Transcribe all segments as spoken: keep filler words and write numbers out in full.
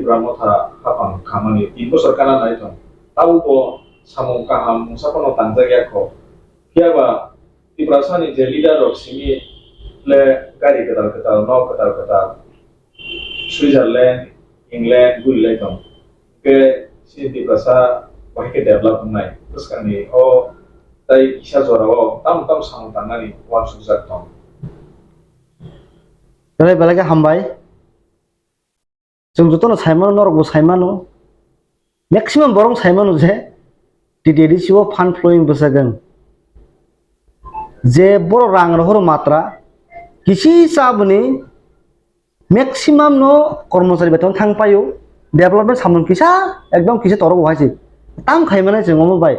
Tipra Motha hapang khamani tin bosor kana nai thong. Tabukbo samung kaham mungsa phano tangjak ya kho. Phiya ba Tiprasani je leader rok simi le gari kwtal kwtal, nok kwtal kwtal, Switzerland, England, guri lai tong. Hwnkhe chini Tiprasa bahai khe develop wngnai. Bwskangni o tai kisa jora o tamo tamo samung tangnani uansukjak tong. Belai belai khe hambai. Chwng jotono sai mano, norokbo sai mano. Maximum borok sai mano je T T A D C o fund flowing bwsajak wng. Je borok rang rohoro matra, kisi chaboni maximum no kormochari beton thang paio, development samung kisa, ekdom kisa torok bo hai se. Tam khai mano chwng omo bai.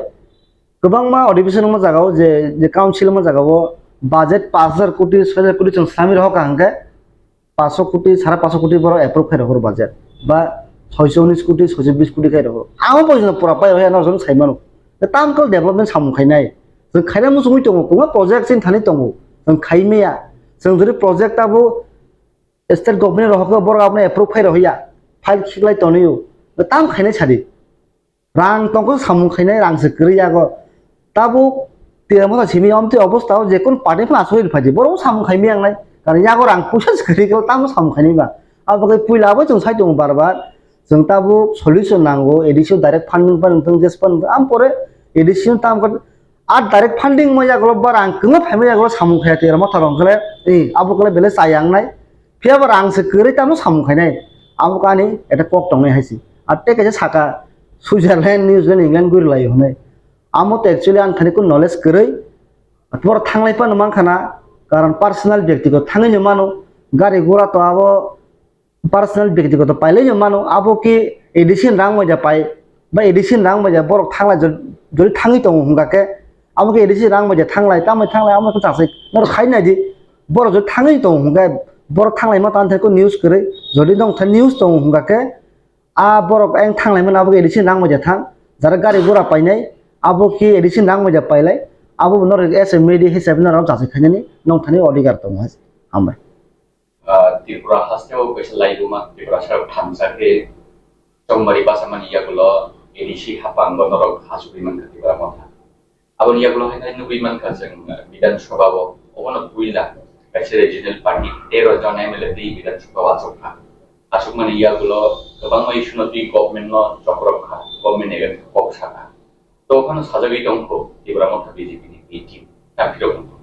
Kwbangma adhibeshon wngma jagao je, je council wngma jagao budget pash hajar koti, soi hajar koti chwng swlamwi rohor ka hwnkhe, pash koti, sara pash koti borok approve khai rohor budget, ba soiso unis koti, soiso bis koti khai rohor. Amo pojona pura pai rohya, norok sai mano. Tam khe development samung khainai. Chwng khaina muchungwi tongo, kwbangma project chini thani tongo. Chwng khai maya. Chwng jodi project abo state government rohor khe borok abono approve khai rohya. File khiklai tonio. Tam khainai sadi. Rang tongkhe samung khainai, rang se kwrwi yago. Tabuk Tipra Motha simi omtwi obostha o jekun party phano asugwi rwphai di, borok samung khaimaya wngnai. Karon yago rang puisa se kwrwi khe tamo samung khainai ba. Abo khe puila abo chwng sai tongo bar bar. Chwng tabuk solution nango, A D C o direct funding phano wngthung, jes phano wngthung. Am pore A D C o tam khe a direct funding wngma yagulo ba rang kwma phaima yagulo samung khaiya Tipra Motha rok khe, eh, abo khe belai chaya wngnai. Phiya ba rang se kwrwi tamo samung khainai. Amo kani eta kok tongnai hai se. Ar tei kaisa saka Switzerland, New Zealand, England guri lai hwnwi. Amo to actually ang thani kun knowledge kwrwi. Borok thanglai phano mankha na, karon personal byaktigoto thangwi no mano. Gari gura to abo personal byaktigoto pailai no mano. Abo ki A D C ni rang moja pai, ba A D C ni rang moja borok thanglai jod-, jodi thangwi tongo hwnga khe, abo ki A D C ni rang moja thanglai, tamai thanglai, amo khe chasai. Norok khai nai di, borok jodi thangwi tongo hwnga khe, borok thanglai ma tang thai ko news kwrwi, jodi nong thai news tongo hwnga khe, a borok ayang thanglai mano, abo ki A D C ni rang moja thang, jara gari gura painai, abo ki A D C ni rang moja pailai, abo bo norok as a media hisabe norok chasai khainani nong thani odhikar tongo hai se. Hambai. Ah, Tripura hasteo kaisa laibuma Tiprasa rok thansa khe chongmari basamani yagulo A D C haphango norok ha chugui mankha Tipra Motha. Aboni yagulo hai khai nugui mankha chwng, ah, Bidhan Sabha o, obono puila kaisa regional party tero jon M L A twi Bidhan Sabha o achukha. Achukmani yagulo kwbangma issue no twi government no chokrok kha, government against kok sakha. To okhano sajagwi tongkho Tipra Motha B J P ni B team. Tang phirok wngkho.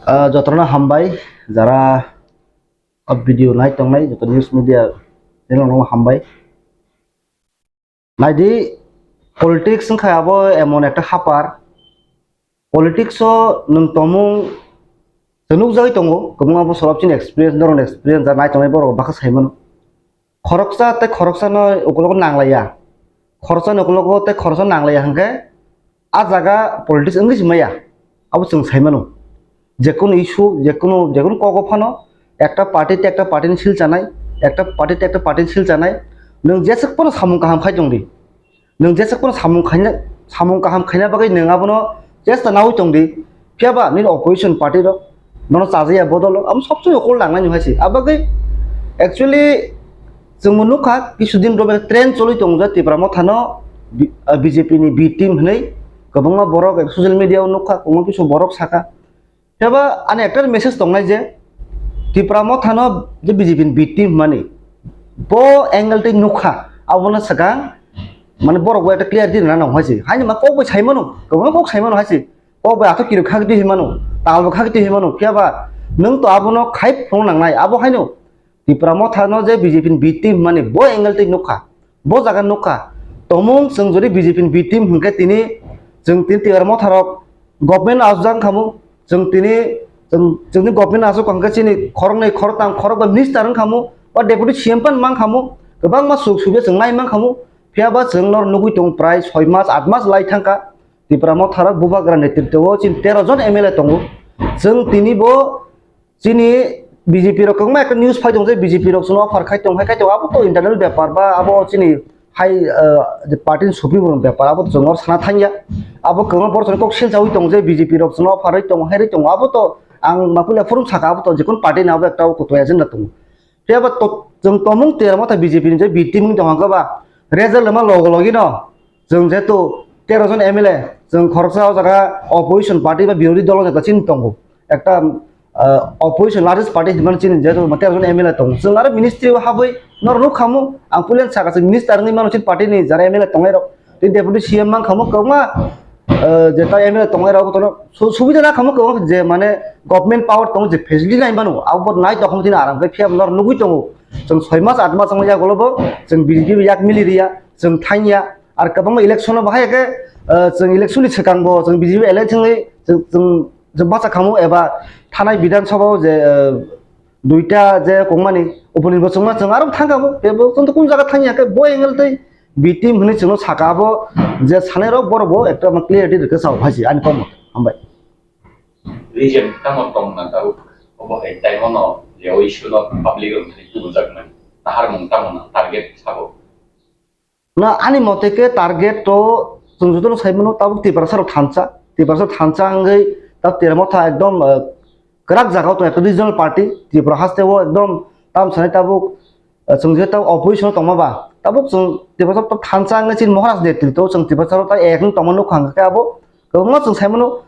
Ah, jotono hambai, jara o video nai tongnai, joto news media channel no hambai. Naidi, politics wngkha abo emon ekta hapar. Politics o nwng tomung se nukjagwi tongo, kwbangma bosor chini experience, norokni experience, jara nai tongnai borok bakha sai mano. Khoroksa tei khoroksa no ukologo nanglaiya. Khoroksa ni ukologo tei khoroksa nanglaiya hwnkhe a jaga politics wngwi se maya. Abo chwng sai mano. Jekunu issue, jekunu, jekunu kogo phano ekta party tei ekta party ni sil chanai, ekta party tei ekta party ni sil chanai. Nwng jeswk phano samung kaham khai tong di. Nwng jeswk phano samung khaina, samung kaham khaina bagwi nwng abono chesta naui tong di. Phiya ba nini opposition party rok nono chajaya bodol rok, amo sob somoi ukol nangnai nung hai se. Abagwi actually chwngbo nukha, kisudin rok trend choli tongo je Tipra Motha no B-, ah, B J P ni B team hinwi kwbangma borok social media o nukha, kwbangma kisu borok sakha. Phiya ba ani ekta message tongnai je Tipra Motha no je B J P ni B team hwnmani, bo angle twi nukha, abono swkang mane borok bo ekta clarity rwna nang hai se. Haini ma kok bai sai mano, kwbangma kok sai mano hai se. Kok bai athok kirok khakti hinmano, tal bo khakti hinmano, phiya ba nwng to abono khai phunuk nangnai, abo haino Tipra Motha no je B J P ni B team hinmani bo angle twi nukha, bo jaga nukha. Tomung chwng jodi B J P ni B team hwnkhe tini chwng tini Tipra Motha rok government asjak wngkhamu, chwng tini chwng, chwngni government aswk hwnkhe chini khoroknwi, khoroktham, khorokba minister wngkhamu, ba deputy C M pan mankhamu, kwbangma suk subya chwng nai mankhamu, phiya ba chwng nor nugwi tongo prai soi mas, at mas lai thangkha. Tipra Motha rok bubagra netritwo chini tero jon M L A tongo. Chwng tini bo chini B J P rok kwbangma ekta news phai tongo je B J P rok chwngno offer khai tong, khai, khai tong, abo to internal bepar ba abo chini hai, ah, je party ni supremo ni bepar, abo to chwng oro sana thangya. Abo kwbangma borok chwngno kok silchawi tongo je B J P rok chwngno offer rwi tongo, hai rwi tongo, abo to ang mapuila phurung saka, abo to jekun party ni abo ekta o kotoi agenda tongo. Phiya ba to-, chwng tomung Tera Motha B J P ni je B team wng tong kha ba, result rwma logo logi no chwng jehetu tero jon M L A, chwng khoroksa o jaga opposition party ba birodhi dol neta chini tongo. Ekta, ah, opposition largest party hinmani chini jehetu tero jon M L A tongo. Chwng aro ministry o habwi norok nuk khamu, ang puila saka chwng minister wngwi mano chini party ni jara M L A tongnai rok. Tei deputy C M mang khamu kwbangma, ah, je ta M L A tongnai rok botono su-, subida na khamu kwbangma je mane government power tongo je facility nai mano, abo bo nai tong khamu tini aram khe phiya norok nugwi tongo. Chwng soi mas, at mas wngya golo bo chwng B J P bai yak mili riya, chwng thangya. Ar kwbangma election o bahai khe, ah, chwng election ni swkang bo chwng B J P bai alliance wngwi chwng, chwng, chwng bacha khamu eba thanai Bidhan Sabha o je, ah, duita je kongmani oponi bo chwngma chwng aro thang khamu, tei bo chwng to kun jaga thangya khe bo angle tei B team hinwi chwngno saka abo je sanai rok borok bo ekta ma clarity rwkhe sao phaisi ani kokno. Hambai. Region tamo tong na tabuk obo hai time no je o issue no public rok thani tubujak mani. Nahar mung tamo na target sabo. Na ani mote khe target to chwng jotono sai mano tabuk Tiprasa rok thansa, Tiprasa thansa hwngwi tab Tera Motha ekdom, eh, kwrak jaga o tong ekta regional party Tripura haste o ekdom tam sanai tabuk, eh, chwng je tabuk opposition o tongma ba tabuk chwng Tiprasa tab thansa hwngwi chini Maharaj netrito chwng Tiprasa rok ta ek wng tongma nukha hwnkhe abo kwbangma chwng sai mano.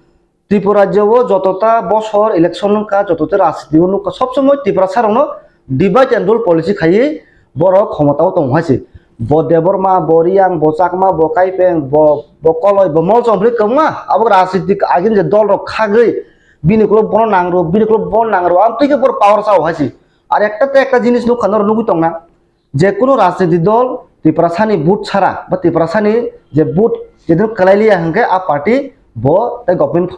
Tripura rajyo o jotota bosor election wngkha, jotota rajniti o nukha, sob somoi Tiprasa rokno divide and rule policy khaiwi borok khomota o tongo hai se. Bo Debbarma, bo Reang, bo Chakma, bo Kaipeng, bo, bo Koloi, bo Molchong, bwrwi kwbangma abo rajnitik agini je dol rok khagwi bini ukulok bono nang rw, bini ukulok bono nang rw, amtwi khe borok power chao hai se. Ar ekta tei ekta jinis nukha norok nugwi tongna. Je kunu rajniti dol Tiprasani vote sara ba Tiprasani je vote jedin kwlai liya hwnkhe a party bo tei government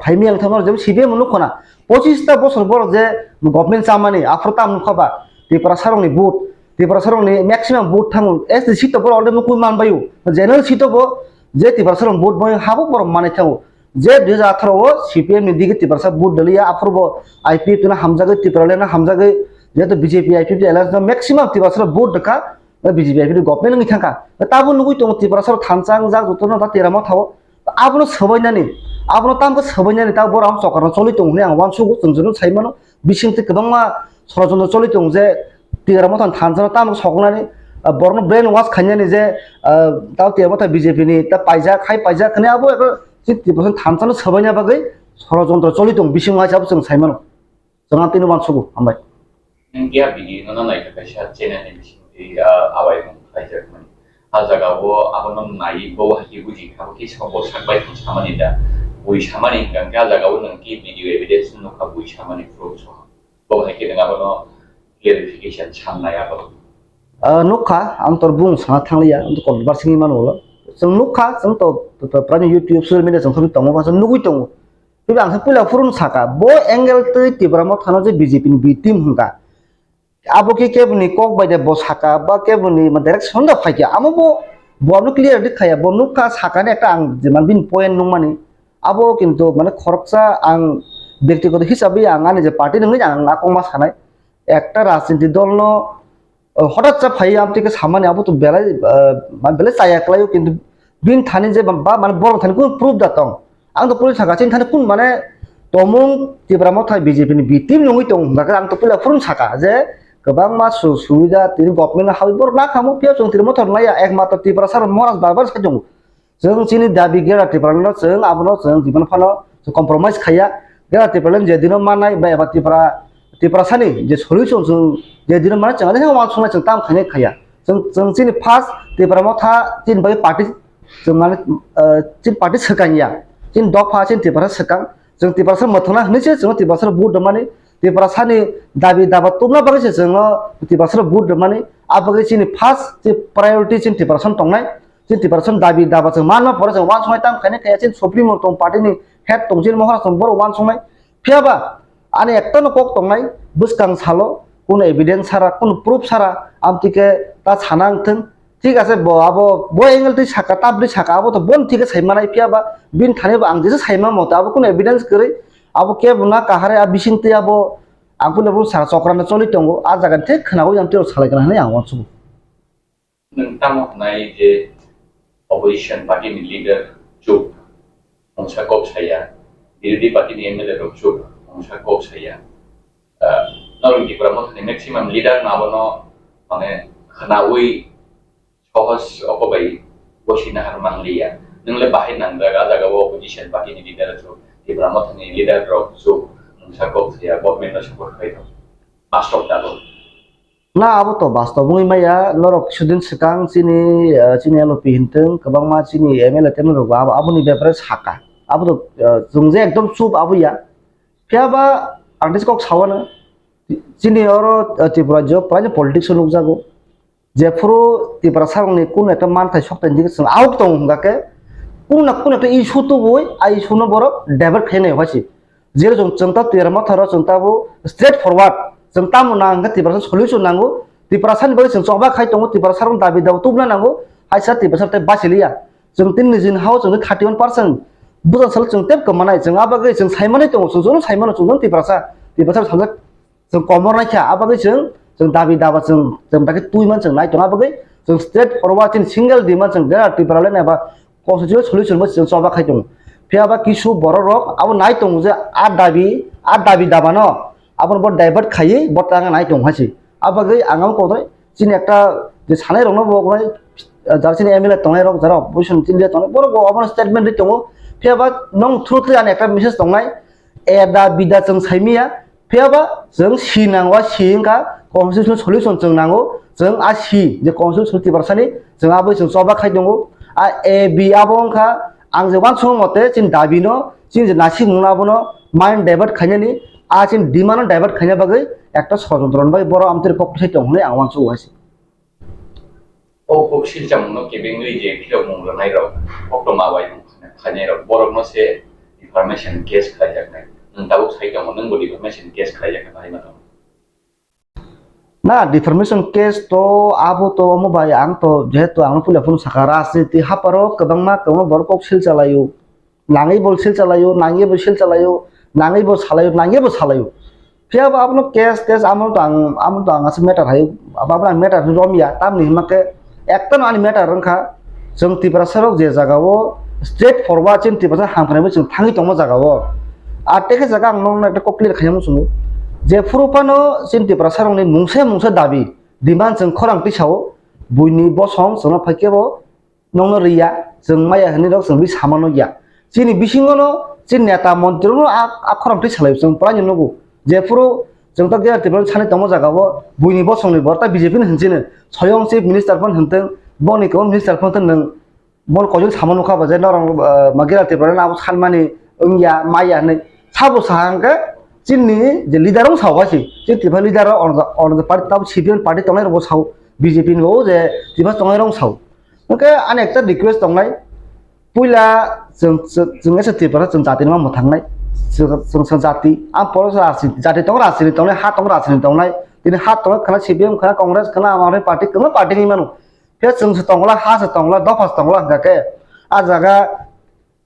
phaimi ang thangno je C P M nukho na pochis ta bosor borok je government chamani aphuru tam nukha ba Tiprasa rokni vote, Tiprasa rokni maximum vote thango S T seat to borok already nukwi manbaio, general seat to bo je Tiprasa rok vote bai habo borok manai thango. Je dui hajar atharo o C P M ni digi Tiprasa vote daliya, aphuru bo I P F T no hamjagwi, Tipraland no hamjagwi, jehetu B J P I P F T alliance no maximum Tiprasa rok vote rwkha, B J P I P F T government wngwi thangkha. Tabuk nugwi tongo Tiprasa rok thansa wngjak jotono ta Tera Motha o. Abono swbainani, abono tamkhe swbainani ta borok ang chokra no choli tongo hinwi ang uansugo, chwng jotono sai mano. Bisingtwi kwbangma sorojontro choli tongo je Tera Motha ni thansa no tamo soknani, ah, borokno brain wash khainani je, ah, tamo Tera Motha B J P ni ta paijak, hai paijak hwnwi abo eko chini Tiprasa ni thansa no swbaina bagwi sorojontro choli tongo bisingo hai se abo chwng sai mano. Chwng ang tini uansugo, hambai. Nwng khe a video no naikha kaisa channel ni bisingtwi, ah, abai mung khlaijak mani. A jaga o abono naiwi bo hai khe buji kha, bo kisa bo sak bai thang samani da. Bui samani hwnkha khe a jaga o nwng khe video evidence nukha bui samani proof soho. Bo hai khe nwng abono clarification sanlai abono. Ah, nukha, ang tor bung sana thangliya, ang to controversy ni mano ulo. Chwng nukha, chwng to, to, to, prani YouTube, social media chwng sabi tongo, ba chwng nugwi tongo. Tei ang sa puila phuru saka, bo angle twi Tipra Motha no je B J P ni B team hwnkha. Abo khe keboni kok bai de bo saka, ba keboni ma direction da phaikha, amo bo, bo abono clear di khaya, bo nukha sakani ekta ang je man bini point nukmani. Abo kintu mane khoroksa ang byaktigoto hisabe ang ani je party nungwi ang akongma sanai. Ekta rajniti dol no, uh, hotat cha phai amtwi khe samani abo to belai, uh, ma belai chaya kwlaio, kintu bini thani je ba, ba mane borok thani kunu proof da tong. Ang to police thangkha chini thani kun mane tomung Tipra Motha B J P ni B team nungwi tong hwnba khe ang to puila phuru saka je kwbangma su-, suida tini government no habwi borok na khamu phiya chwng Tipra Motha rwnaiya ekmatro Tiprasa rok Maharaj bar bar sai tongo. Chwng chini dabi Greater Tipraland no chwng abono chwng jibon phano chwng compromise khaiya. Greater Tipraland je dino mannai ba eba Tipra, Tiprasani je solution chwng je dino mannai chwng ani uansuknai chwng tam khainai khaiya. Chwng, chwng chini first Tipra Motha chini bagwi party chwng mane, eh, chini party swkang ya. Chini dopha chini Tiprasa swkang. Chwng Tiprasa mwthangna hwnwi se chwng Tiprasa vote rwmani. Tiprasani dabi daba tubna bagwi se chwng Tiprasa vote rwmani. A bagwi chini first priority chini Tiprasa tongnai. Chini Tiprasa dabi daba chwng manma pore chwng uansuknai tam khainai khaiya chini Supreme tong party ni head tong chini Mohora chwng borok uansuknai. Phiya ba ani ekta no kok tongnai bwskang salo kuno evidence sara kuno proof sara amtwi khe ta sana wngthwng. Thik ase bo abo bo angle twi saka tabri saka abo to bon thik khe sai manai phiya ba bini thani bo ang jesa sai ma moto abo kuno evidence kwrwi abo kebo na kahare a bising twi abo ang puila bo saka chokra no choli tongo a jaga thik khwnawi ang twi salai kana hinwi ang uansugo. Nwng tamo hwnai je opposition party ni leader chup, mungsa kok saya, birodhi party ni M L A rok chup, mungsa kok saya, ah, Norok Tipra Mothani maximum leader no abono mane khwnawi sohos oko bai bosi nahar mangliya. Nwng le bahai nangjak, a jaga o opposition party ni leader rok, Tipra Mothani leader rok chuk mungsa kok saya, government no support khai tong. Bastop da bo. Na, abo to bastop wngwi maya, norok kisudin swkang chini, eh, chini L O P hintwng, kwbangma chini M L A tei norok bo abo, aboni bepare saka. Abo to, eh, chwng je ekdom chup abo ya. Phiya ba ang tei kok sawano, chini oro, eh, Tripura rajyo praino politics o nukjago. Jephuru Tiprasa rokni kunu ekta manthai sokthai ni chwng out tongo hwnkha khe, kunu na kunu ekta issue tubui, a issue no borok divert khainai hwnkha se. Jero chwng, chwng ta Tiprasa motharo chwng ta bo straight forward, chwng tamo nang hwnkhe Tiprasa solution nango, Tiprasa ni bagwi chwng choba khai tongo, Tiprasa rok dabi dabo tubuna nango, haisa Tiprasa tei bachiliya. Chwng tin nijin hao chwng thirty one percent bwsa salo chwng tep kwmanai, chwng a bagwi chwng saimani tongo, chwng jono saimano chwng jono Tiprasa, Tiprasa sajak chwng komor naikha, a bagwi chwng, chwng dabi daba chwng, chwng dagi twi man chwng nai tongo, a bagwi chwng straight forward chini single demand chwng Greater Tipraland eba constitutional solution bo chwng choba khai tongo. Phiya ba kisu borok rok abo nai tongo je a dabi, a dabi daba no abo bo divert khaiwi bo tanga nai tongo hai se. A bagwi ang abo kotor chini ekta je sanai rok no bo jar chini M L A tongnai rok, jara opposition chini tongnai borok bo abo statement ri tongo. Phiya ba nong through ani ekta message tongnai, a dabi da chwng saimiya, phiya ba chwng si nango, a si wngkha constitutional solution chwng nango, chwng a si je constitutional Tiprasani chwng aboni chwng choba khai tongo. A A B abo wngkha ang je uansukma mote chini dabi no, chini je naisingmung no abono mind divert khainani, a chini demand no divert khaina bagwi ekta sojontro ni bagwi borok amtwiri kok sai tong hwnwi ang uansugo hai se. O kok silchamungno kebengwi je phirokmung rwnairok, koktwma bai wng khainairok, borokno se defamation case khlaijaknai. Nwng tabuk sai tongo, nwngbo defamation case khlaijaknai bahai ma tongo? Na, defamation case to abo to omo bai ang to jehetu ang puila phunu saka rajniti haparo kwbangma kwbangma borok kok silchalaio. Nangwi bo silchalaio, nangwi bo silchalaio, nangwi bo salaio, nangwi bo salaio. Phiya bo abono case, case amo to ang, amo to ang asa matter hai, abo, abo ang matter hai romya, tamni hima khe ekta no ani matter wngkha, chwng Tiprasa rok je jaga o straight forward chini Tiprasa hamkrai bo chwng thangwi tongma jaga o. Ar tekhe jaga ang nokno ekta kok clear khaina muchungo. Je phuru phano chini Tiprasa rokni mungsa mungsa dabi, demand chwng khorang tisao, buini bosong chwngno phaikhe bo, nokno riya, chwng maya hinwi rok chwng ri samano ya. Chini bisingo no, chini neta montri rokno a, a khorang twi salai chwng prai nugo. Jephuru chwng ta Greater Tripura sani tongma jaga o, buini bosongni borta B J P ni hinchini, soyong chief minister phano hintwng, boni kwbang minister phano hintwng nwng, bon koichwng sama nukha ba je norok, eh, ma Greater Tripura no abo sanmani wngya, maya hinwi. Sabo sa hwnkhe chini je leader wng sao hai se, chini Tripura leader rok ono, ono party tamo C P M party tongnai rok bo sao, B J P ni bo je Tripura tongnai rok wng sao. Hwnkhe ani ekta request tongnai, puila chwng, chwng, chwng esa Tripura chwng jati no mwthangnai, chwng, chwng, chwng jati, ang poro rajniti, jati tongo rajniti tongnai, ha tongo rajniti tongnai, tini ha tongo khana C P M khana Congress khana amari party kwbangma party hinwi mano, phiya chwng se tongla, ha se tongla, dopha se tongla hwnkha khe, a jaga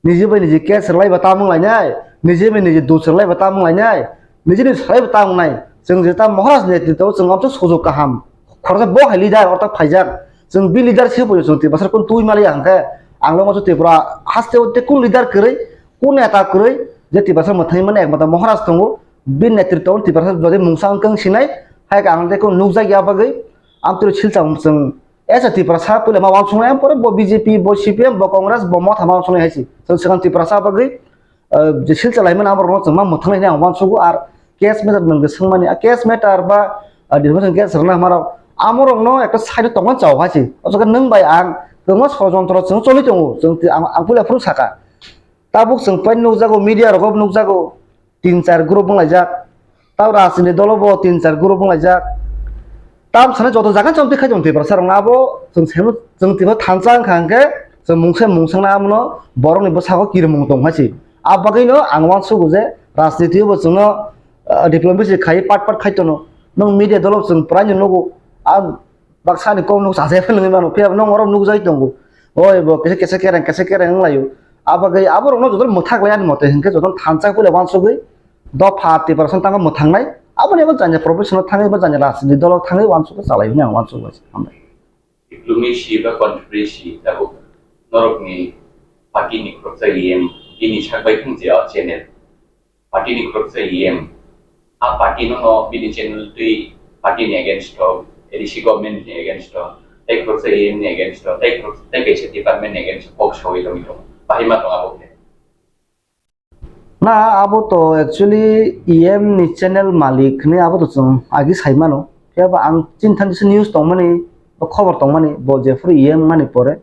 Niji bai niji case rwlai ba tamung lainai, niji bai niji dus rwlai ba tamung lainai, niji ni salai ba tamung nai. Chwng je ta Maharaj ni netrito, chwng amtwk sujuk kaham. Khoroksa bo hai leader orta phaijak. Chwng bi leader se bo chwng Tiprasa kun twi maliya hwnkhe, ang lo masu Tripura haste o te kun leader kwrwi, kun neta kwrwi, je Tiprasa mwthangwi mani ekmata Maharaj tongo, bi netrito Tiprasa jodi mungsa wngkang sinai, hai ka ang te kun nukjak ya bagwi, amtwk silcham chwng Esa Tiprasa puila ma uansuknai, ang pore bo B J P, bo C P M, bo Congress, bo Motha ma uansuknai hai se. Chwng swkang Tiprasa bagwi, eh, je silchalaimani aborokno chwng ma mwthangnai hinwi ang uansugo, ar case matter nwng je swngmani, a case matter ba, ah, defamation case rwna hamarok, amorokno ekta side o tongmani chao hai se. O jaga nwng bai ang kwbangma sorojontro chwng choli tongo, chwng ti-, ang, ang puila phuru saka. Tabuk chwng pai nukjago, media rogo nukjago, tin char group wnglaijak. Tamo rajniti dolo bo tin char group wnglaijak. Tam sanai joto jaga chong twi khai tong Tiprasa rokno abo chwng seno chwng twibo thansa wngkha hwnkhe chwng mungsa mungsangna abono borokni bwskango kirimung tong hai se. Abo bagwino ang uansugo je rajniti bo chwngno, ah, diplomacy khai part part khai tono. Nwng media dolo chwng praino nugo. Ang Baksa ni kok nuk saje phel wngwi mano, phiya bo nong oro nukjagwi tongo. Oi bo kisa, kisa kereng, kisa kereng wnglaio. Abagwi aborokno joto mwthak lai ani mote hinkhe joto thansa puila uansugwi dopha Tiprasa tangma mwthangnai. Aboni abo janya professional thangwi ba janya rajniti dolo thangwi uansugwi chalai hwnwi ang uansugwi hambai. Diplomacy ba conspiracy tabuk norokni party ni khoroksa E M bini sak bai thang je o channel. Party ni khoroksa E M A party no no bini channel twi party ni against o, A D C government ni against o, tei khoroksa E M ni against o, tei khorok-, tei kaisa department ni against o kok sawi tongwi tongo. Bahai ma tong abo khe. Na, abo to actually E M ni channel malik ni abo to chwng agi sai mano. Phiya ba ang chini thani se news tongmani, bo khobor tongmani, bo jephuru E M mani pore.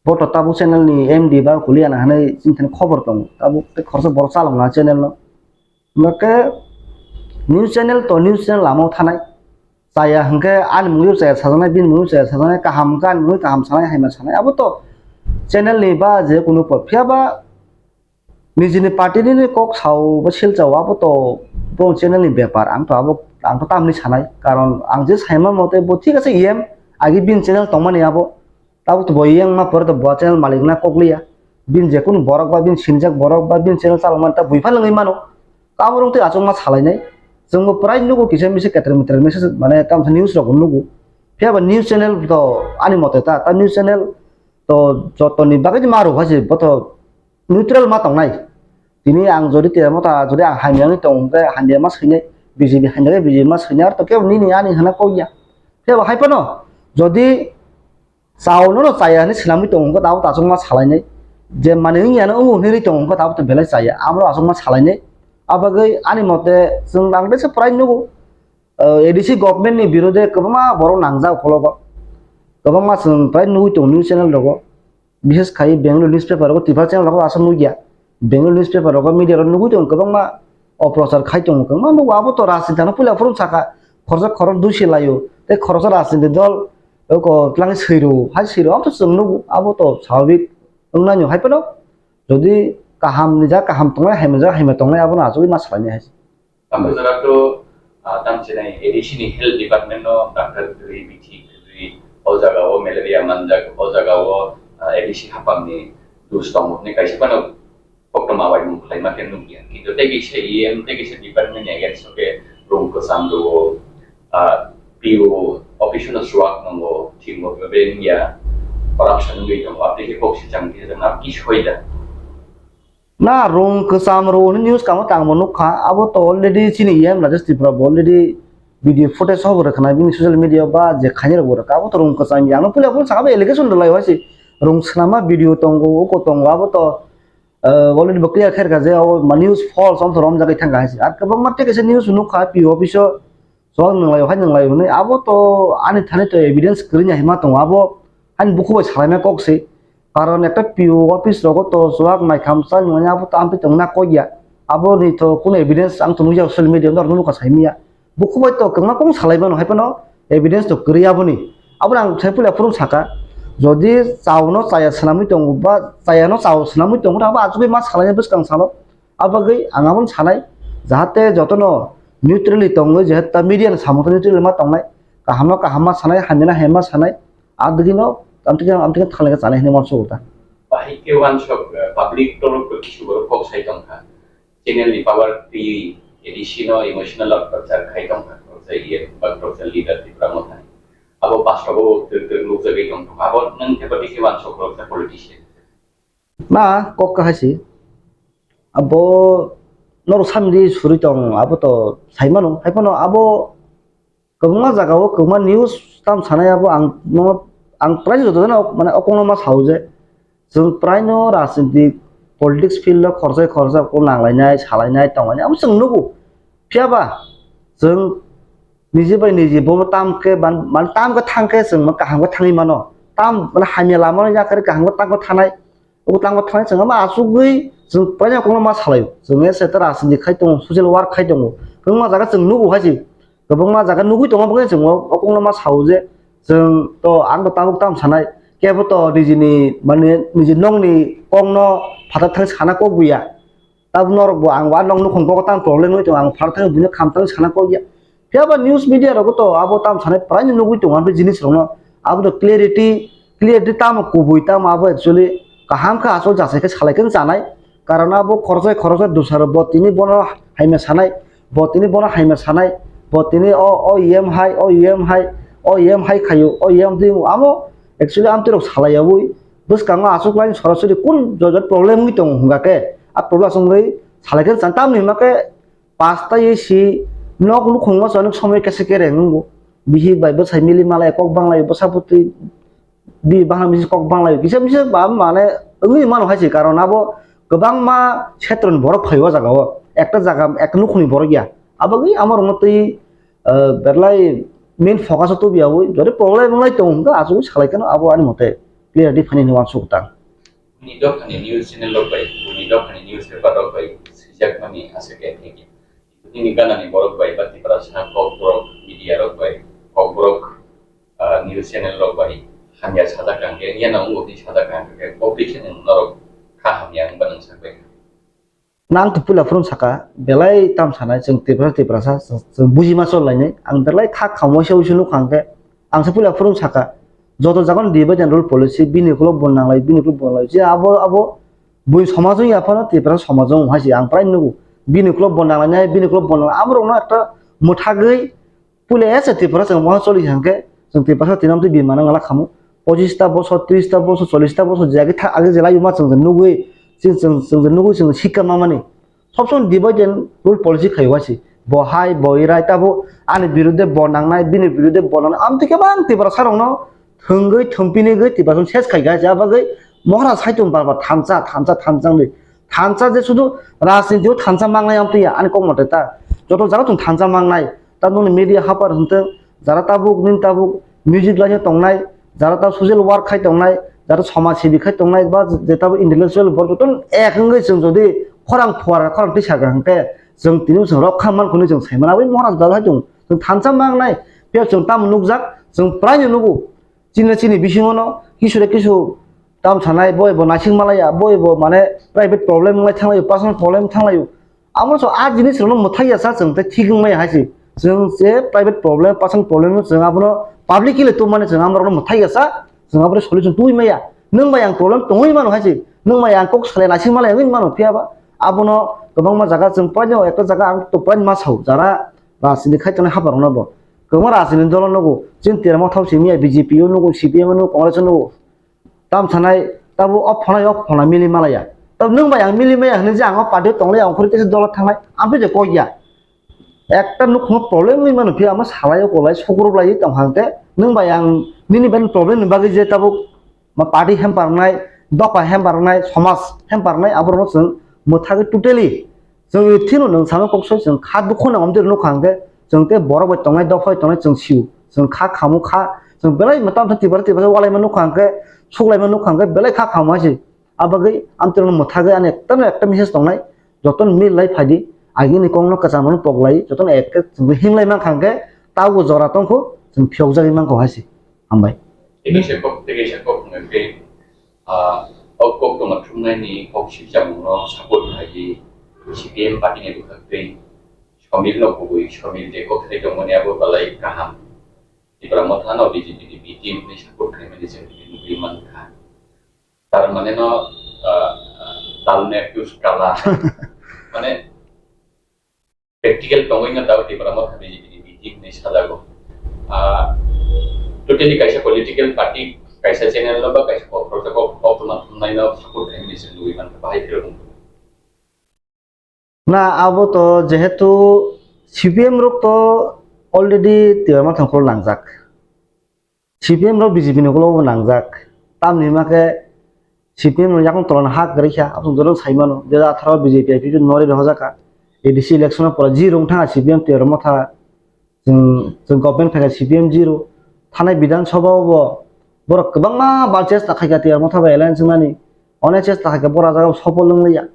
Bo to tabuk channel ni M D ba kuliya na hinwi chini thani khobor tongo. Tabuk tei khoroksa borok chalok na channel no. Hwnkhe news channel to news channel lama o thanai. Chaya hwnkhe ani mungwi chaya sajaknai, bini mungwi chaya sajaknai, kaham hwnkhe ani mungwi kaham sanai, haima sanai. Abo to channel ni ba je kunu por. Phiya ba nijini party ni kok sao ba silchao abo to bo channel ni bepar. Ang to abo, ang to tamni sanai. Karon ang je saima mote bo thik ase E M agi bini channel tongmani abo. Tabuk to bo yang ma pore to bo channel malik na kok liya. Bin je kunu borok ba bin sinjak borok ba bin channel chalok man ta bui phalangwi mano. Kaborok tei achuk ma salainai. Chwng bo prai nugo kisa misa keter meter message mane tamsa news rok nugo. Phiya ba news channel to ani mote ta, ta news channel to jotoni bagwi ma rok hai se bo to neutral ma tongnai. Tini ang jodi te mo ta jodi ang hamya wngwi tong hwnkhe hamya ma swinai, B J P hamya khe B J P ma swinai, ar to kebo nini ani hana kok ya. Phiya ba hai phano jodi Chao no no chaya hinwi swnamwi tongo hwnkhe tabuk to achukma salainai. Je manwi wngya no wngo hinwi ri tongo hwnkhe tabuk to belai chaya. Amoro achukma salainai. Abagwi ani mote chwng ang teisa prai nugo, ah, A D C government ni birode kwbangma borok nangjak ukhologo. Kwbangma chwng prai nugwi tongo news channel rogo. Bishes khai Bengali newspaper rogo, Tripura channel rogo aswk nugya. Bengali newspaper rogo media rogo nugwi tongo kwbangma oprochar khai tongo kwbangma nugo. Abo to rajniti no puila phuru saka khoroksa khorok dui se laio. Tei khoroksa rajniti dol Oko twlangwi swi rw, hai swi rw, abo to chwng nugo, abo to swababik wngnai no, hai phano jodi kaham ni jak kaham tongnai, hamya ni jak hamya tongnai, abono achugwi ma salainai hai se. Tamo jora to, ah, tamo chinai A D C ni health department no doctor kwrwi, bithi kwrwi, o jaga o malaria manjak, o jaga o, ah, A D C hapang ni dus tongo hinwi kaisa phano koktwma bai mung khlaima khe nukya. Kintu tei kisa E M, tei kisa department ni against o khe rung kwcham rwo, ah, P O office no chuak nango, thik bo bebeng ya, corruption wngwi tongo, aboni khe kok sichang khe jang abo ki soi da? Na, rung kwcham rwo hwnwi news kamo tangbo nukha, abo to already chini E M Rajesh Tripura bo already video footage sobo rwkhanai bini social media ba je khainai rokbo rwkha, abo to rung kwcham ya, ano puila phuru saka bo allegation rwlai hai se, rung swnamma video tongo, uko tongo, abo to ah, already bo clear khairkha je abo ma news false, amo to romjagwi thangkha hai se. Ar kwbangma tei kaisa news nukha P O office o, chuak nwnglai hai nwnglai hwnwi. Abo to ani thani to evidence kwrwini hai ma tongo. Abo ani bukhubai salaina kok se. Karon ekta P O office rogo to chuak naikham chai nwnglai abo to amtwi tongna kok ya. Aboni to kunu evidence ang to nukya social media norok nukha saimanya. Bukhubai to kwbangma kok salai mano hai phano evidence to kwrwi aboni. Abono ang sai puila phuru saka, jodi chao no chaya swnamwi tongo ba chaya no chao swnamwi tongo, abo achugwi ma salainai bwskang salo. Abagwi ang abono sanai, jahate jotono neutrally tongwi, jahate media ni samung neutrally ma tongnai, kaham no kaham ma sanai, hamya no hamya ma sanai, adwgwi no amtwkhe amtwkhe thanglaikhe chanai hinwi uansukgo ta. Bahai khe uansuk, eh, public torof khe kisu borok kok sai tongkha. Channel ni power twi A D C no emotional torture khai tongkha, khoroksa E M ba khoroksa leader Tipra Mothani. Abo bastobo twk twk nukjagwi tongkha. Abo nwng khe bati khe uansuk khoroksa politician. Na, kok kahai se. Abo norok samdi suri tong, abo to sai mano. Hai phano abo kwbangma jaga o kwbangma news tam sanai abo ang no, ang prai joto jano mane okong no ma sao je chwng prai no rajniti politics field o khorsa khorsa kok nanglainai, salainai, tonglainai abo chwng nugo. Phiya ba chwng niji bai niji bo tam khe ban-, mane tam khe thang khe chwng kaham khe thangwi mano. Tam mane hamya lama no yakari kaham khe tam khe thanai. Abo tangma thangwi chwng ma achugwi chwng paina kokno ma salaio. Chwng se ta rajniti khai tongo, social work khai tongo. Kwbangma jaga chwng nugo hai se. Kwbangma jaga nugwi tongo, bwkhe chwng o kokno ma sao je chwng to ang to tabuk tam sanai. Kebo to nijini mane niji nongni kokno phatar thang sana kok buya. Tabuk norok bo ang bo a nok nukhung kok tang problem wi tongo, ang phatar thang buino kham thang sana kok ya. Phiya ba news media rogo to abo tam sanai prai no nugwi tongo, abo jinis rokno abo to clarity, clarity tamo kubui tamo abo actually kaham khe asol jachai khe salai khe chanai, karon abo khoroksa khoroksa dusaro bo tini bono haima sanai, bo tini bono haima sanai, bo tini o, o E M hai, o E M hai, o E M hai khaio, o E M twi amo actually amtwi rok salai yawi bwskango aswk line sorasori kun jot jot problem wngwi tongo hwnga khe a problem aswk wngwi salai khe chan tamni hwnba khe Pasta ye si nok nukhung ma chwng somoi kese kere nungo. Bihik bai bwsai mili malai kok banglai bwsa putui bi baham bisi kok banglai kisa bisa ba mane wngwi mano hai se karon abo kwbangma setron borok phai o jaga o ekta jaga ekta nukhungni borok ya. Abo wngwi amo rokno twi, eh, berlai main focus o tubi abo jodi problem wnglai tong hwnkhe asugwi salai kheno abo ani mote clarity phani hwnwi uansuk tang. Buini dophani news channel rok bai, buini dophani news paper rok bai swijakmani aswk khe thik ya. Nini ganani borok bai ba Tiprasa kokborok media rok bai, kokborok, ah, news channel rok bai hamya sajak kang khe, yano wngwi sajak kang khe, public channel norok kha hamya wngba nwng sak bai kha. Nang to puila phuru saka, belai tam sanai, chwng Tiprasa, Tiprasa, chwng, chwng buji ma chol lainai. Ang belai kha khamwi se uisu nukha hwnkhe, ang se puila phuru saka, joto jaga ni divide and rule policy, bini ukulok bo nanglai, bini ukulok bo nanglai. Je abo, abo bui somaj wng ya phano, Tiprasa somaj wng hai se ang prai nugo. Bini ukulok bo nanglainai, bini ukulok bo nanglai. Amorokno ekta mwthagwi Puila ese Tiprasa chwng moha choli hwnkhe, chwng Tiprasa tinam twi bini manang ala khamu. Pochista bosor, trista bosor, cholista bosor je age tha-, age je laiyuma chwng je nugwi, chwng, chwng, chwng je nugwi chwng sikha mamani. Sob somoi divide and rule policy khai wasi. Bo hai, bo irai, tabo ani birudhe bo nangnai, bini birudhe bo nangnai. Amtwi khe bang Tiprasa rokno thwngwi, thwngpinigwi Tiprasa ses khai kha se. Abagwi mohra saitung bar bar thansa, thansa, thansa wngwi. Thansa je sudu rajniti o thansa mangnai amtwi ya, ani kok mote ta. Joto jaga tong thansa mangnai. Ta nokni media hapar hwntwng, jara tabuk, nini tabuk music laina tongnai, jara tabuk social work khai tongnai, jara samaj sebi khai tongnai, ba je tabuk intellectual borok joto ek wngwi chwng jodi khorang phuar, khorang tisa kha hwnkhe chwng tini chwng rok kha mankha hwnwi chwng sai mano. Aboni mohra jora hai chwng, chwng thansa mangnai, phiya chwng tamo nukjak, chwng praino nugo. Chini chini bisingo no kisu de kisu tam sanai, boi bo naising malaya, boi bo mane private problem wngwi thanglaio, personal problem thanglaio. Amo so a jinis rokno mwthai ya sa chwng tei thik wng maya hai se. Chwng se private problem, personal problem no chwng abono publicly tubmani chwng amorokno mwthai ya sa, chwng aboni solution tubui maya. Nwng bai ang problem tongwi mano hai se. Nwng bai ang kok salai naising malai wngwi mano phiya ba. Abono kwbangma jaga chwng poino ekta jaga ang to poin ma sao jara rajniti khai tongnai haphar rokno bo. Kwbangma rajniti dolo nugo chini Termo thao simi ya B J P o nugo, C P M o nugo, Congress o nugo. Tam sanai, tabo o phonai, o phona mili malaya. Tab nwng bai ang mili maya hwnwi je ang o party o tonglai, ang khorok teisa dolo thangnai, ang to je kok ya. Ekta nukhungo problem wngwi mano, phiya amo salai o kolai, sukruk lai tong hang te, nwng bai ang nini bai problem ni bagwi je tabuk ma party hem parnai, dopha hem parnai, somaj hem parnai, aborokno chwng mwthagwi totally Chwng thino nwng samo kok soi chwng kha dukho nang omtwi rwno kha hwnkhe chwng tei borok bai tongnai dophai tongnai chwng sio. Chwng kha khamu kha, chwng belai mwtam sa tibara tibara walaima nukha hwnkhe, suklaima nukha hwnkhe belai kha khamu hai se. Abagwi amtwi rwno mwthagwi ani ekta no ekta message tongnai, jotono mil lai phaidi, agini kokno kwcham rwno pok lai, jotono ek khe chwng hinglai mankha hwnkhe tabuk jora tongkho, chwng phiyokjagwi mankho hai se. Hambai. Tini se kok, tini se kok hwnkhe Ah, o kok tongma thumnaini kok sipjamungno support khlaiwi C P M party ni bwkhak twi Somil no kubui, Somil je kok sai tongmani abo belai kaham. Tipra Motha no B J P ni B team ni support khlaimani chwng tini nugwi mankha. Tar mane no, ah, ah, dal ne accuse kala. Mane practical tongwi no tao Tipra Motha B J P ni B T hinwi sajago. Ah, totally kaisa political party, kaisa channel no ba kaisa kok, kok, kok, kok tongma thumnai no support khaimani se nugwi mankha, bahai phirok wngkha. Na, abo to jehetu C P M rok to already Tipra Motha ni ukulok nangjak. C P M rok B J P ni ukulok bo nangjak. Tamni hwnba khe C P M rok yakung tolano ha kwrwi kha, aboni jora sai mano. Dui hajar atharo B J P I P F T nori rohorjak kha. A D C election o pora zero wng thang kha C P M Tipra Motha. Chwng, chwng government phai kha C P M zero. Thanai Bidhan Sabha o bo borok kwbangma ba chesta khai kha Tipra Motha bai alliance wngnani. Onek chesta khai kha, borok ah jaga o sopol wng liya.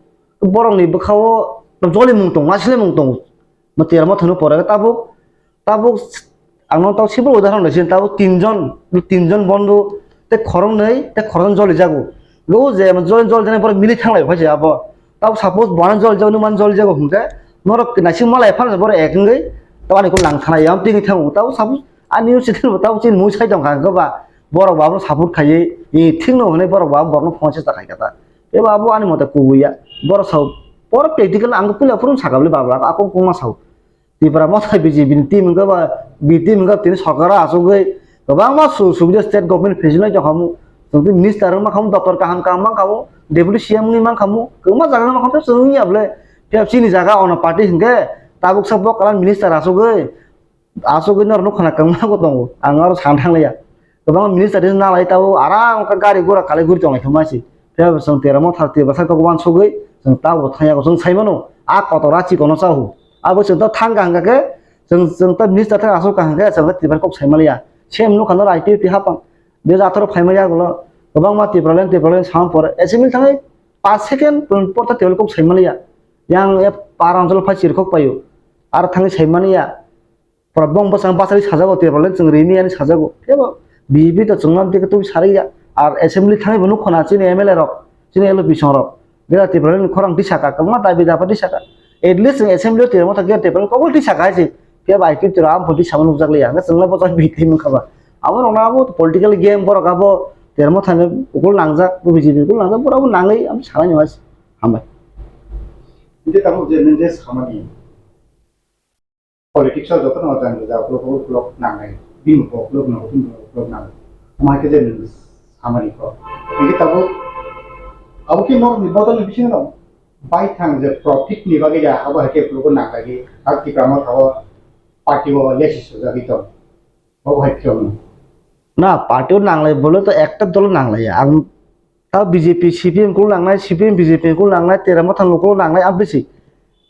Borokni bwkha o jolimung tongo, aswlwimung tongo. Mo Tipra Motha no pore tabuk, tabuk ang no tau simple udahoron rwsini, tabuk tinjon, tinjon bondhu tei khoroknwi tei khoroknwi joli jago. Lo je joli joli jani borok mili thanglai phai se abo. Tabuk suppose bo ano joli jago, nwng mano joli jago hwnkhe norok naising malai phano borok ek wngwi tei ani kok lang thana ya tini thango. Tabuk suppose ani news channel bo tabuk chini mui sai tong kha hwnkhe ba borok bo abono support khaiwi, e, thik no hwnwi borok bo abo borokno phone chesta khai kha ta. Tei bo abo ani mote kubui ya. Borok sao, borok practical ang puila phuru saka bwle babra, ako kungma sao. Tipra Motha B J P ni team wngkha ba, B team wngkha tini sorkar o achugwi kwbangma su-, subida state government phesinai tongkhamu. Chwng tei minister wngma khamu, doptor kaham kaham mankhamu, deputy C M wngwi mankhamu, kwbangma jaga wngma khamu, chwng wngya bwle. Phiya chini jaga ono party hinkhe, Tabuk sa bo kalan minister asugwi, asugwi norok nukha na kwbangma bo tongo. Ang aro san thanglaiya. Kwbangma minister de nalai tabo aram kha gari gura kalai guri tonglai thangma si. Phiya bo chwng Tera Motha Tiprasa kok uansugwi chwng tabo thangya chwng sai mano. A kotor a chikono chahu. Abo chwng to thang kaham khe chwng, chwng to minister thang asuk kaham khe chwng to Tiprasa kok sai maliya. Sem nukha no I P F T hapang. Dui hajar atharo phaimaliya gulo. Kwbangma Tipraland, Tipraland samang pore. Assembly thangwi paanch second por ta Tipraland kok sai maliya. Yang e par anchal phai chirkhok paio. Ar thangwi sai maliya. Pora bong bwsang bachai sajago, Tipraland chwng rini ani sajago. Kebo B J P to chwngno amtwi khe twi sarikya. Ar assembly thangwi bo nukho na chini M L A rok, chini L O P song rok. Bera Tipraland khorang twi saka, kwbangma dabi dapa twi saka. At least chwng assembly o Tera Motha khe Tipraland kokol twi saka hai se. Kebo I P F T rok amphoi twi sama nukjak liya. Hwnkhe chwngno bochai bihik twi mankha ba. Abo rokno abo political game borok abo Tera Motha ni ukul nangjak, B J P ukul nangjak, borok abo nangwi abo sanai nw hai se. Hambai. Hwnkhe tabuk je nini je samani politics o jotono jang jang uklok uklok nangnai, bini bo uklok nango, bini bo uklok nango. Omo hai khe je nwng samani kok. Hingke tabuk abo khe norokni bodolni bisingo no baithang je profit ni bagwi ja abo hai khe uklok nanglai, tak Tipra Motha o party o lesis sojagwi tong. Abo hai khe no. Na, party o nanglai bole to ekta dolo nanglaiya. Ang ta B J P, C P M kulu nangnai, C P M, B J P kulu nangnai, Tera Motha kulu nangnai, ang bisi.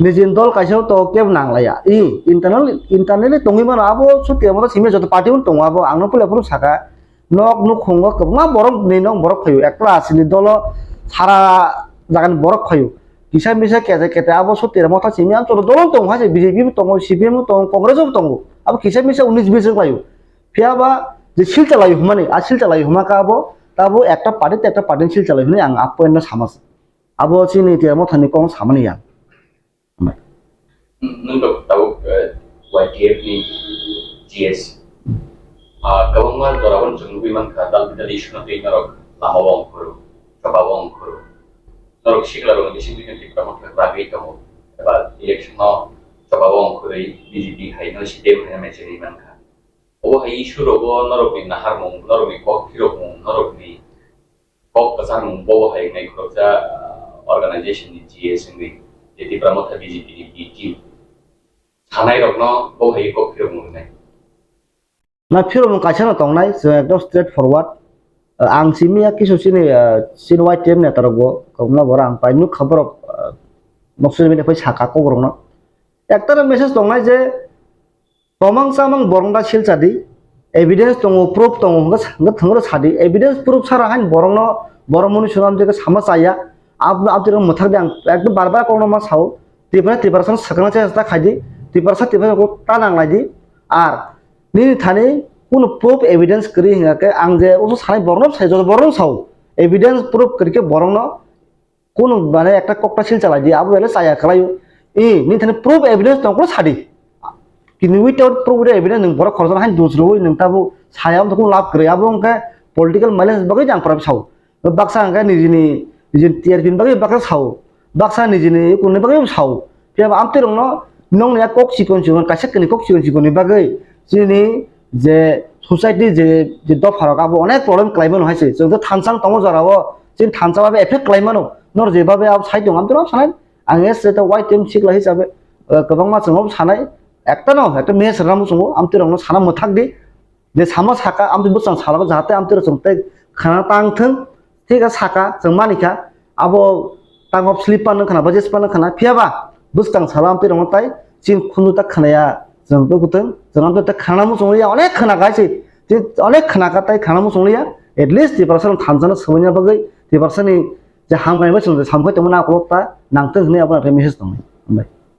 Nijini dol kaisa to kebo nanglaiya. I, internal, internally tongwi mano, abo so Tera Motha simi joto party o tongo abo, ang no puila phuru saka. Nok nukhungo kwbangma borok ni nok borok phaio. Ekla asini dolo sara jagani borok phaio. Kisa misa kete kete abo so Tera Motha simi ang joto dolo tongo, hai se B J P bo tongo, C P M bo tongo, Congress bo tongo. Abo kisa misa unis bis wng laio. Phiya ba je sil chalai humani, a sil chalai huma ka abo, tabo ekta party te ekta party ni sil chalai hwnwi ang a point no sama se. Abo chini Tera Motha ni kok samani ya. Nwng to tabuk, eh, Y T F ni G S. Ah, kwbangma jora o chwng nugwi mankha, dal bidal issue no twi norok lama o ongkhoro, choba o ongkhoro. Norok sikla rok ni bising bising Tipra Motha bagwi tongo. Eba election no choba o ongkhorwi B J P hai no C P M hai no mecheri mankha. Obo hai issue rogo norokni naharmung, norokni kok phirokmung, norokni kok kwchangmung bobo hai wngnai khoroksa, ah, organization ni G S wngwi, je Tipra Motha B J P ni B team. Sanai rokno bo hai kok phirokmung wngnai. Na phirokmung kaisa no tongnai, chwng ekdom straight forward. Ah, ang simi ya kisu chini, ah, chini Y T F neta rok bo, kokno borok ang pai nukha borok, ah, noksa bini phai saka kok rokno. Ekta no message tongnai je, Tomang chamang borok da silcha di, evidence tongo, proof tongo, hwnkhe sa-, hwnkhe thwngwi sadi, evidence proof sara hain borokno, borok muni swnam je sama chaya, ab-, aboni mwthak de ang ekdom bar bar kokno ma sao, Tripura, Tripura sang swkang se ta khai di, Tripura sa Tripura ko ta nang lai di, ar nini thani kunu proof evidence kwrwi hwnkhe ang je usu sanai borokno sai, joto borokno sao, evidence proof kwrwi khe borokno Kunu mane ekta kokta sil chalai di, abo belai chaya kwlaio. I, nini thani proof evidence tong kunu sadi. Kini without proof without evidence nwng borok khoroksa hain dos rwui nwng tabuk saya wngkha kunu lab kwrwi. Abo wngkha political malice bagwi jang kwrwi sao. Baksa hwnkhe nijini, nijini T R P ni bagwi baksa sao. Baksa nijini kunni bagwi sao. Phiya ba amtwi rokno nongni a kok chikon chikon, kaisa kini kok chikon chikon ni bagwi chini je society je, je dopha rok abo onek problem kwlai mano hai se. Chwng khe thansa wng tongo jora o, chini thansa abo effect kwlai mano. Nor je babe abo sai tongo, amtwi rok sanai. Ang yes, eta white team sikla hisabe, eh, kwbangma chwng abo sanai. Ekta no, ekta message rwna muchungo, amtwi rokno sana mwthak di. Je sama saka, amtwi bwsang salo jahate amtwi rok chwng tei khana tang thung. Thik a saka, chwng manikha, abo tango slip pano khana, bajes pano khana, phiya ba bwskang salo amtwi rokno tai chini khunju ta khanaya, chwng tei kwtwng, chwng amtwi ta khana muchung liya, onek khana kai se, chini onek khana ka tai khana muchung liya, at least Tiprasa rok thansa no swmanya bagwi, Tiprasa ni je ham kai ba chwng je samkhai tongmani akolok ta nang thung hwnwi abo message tongo. Hambai.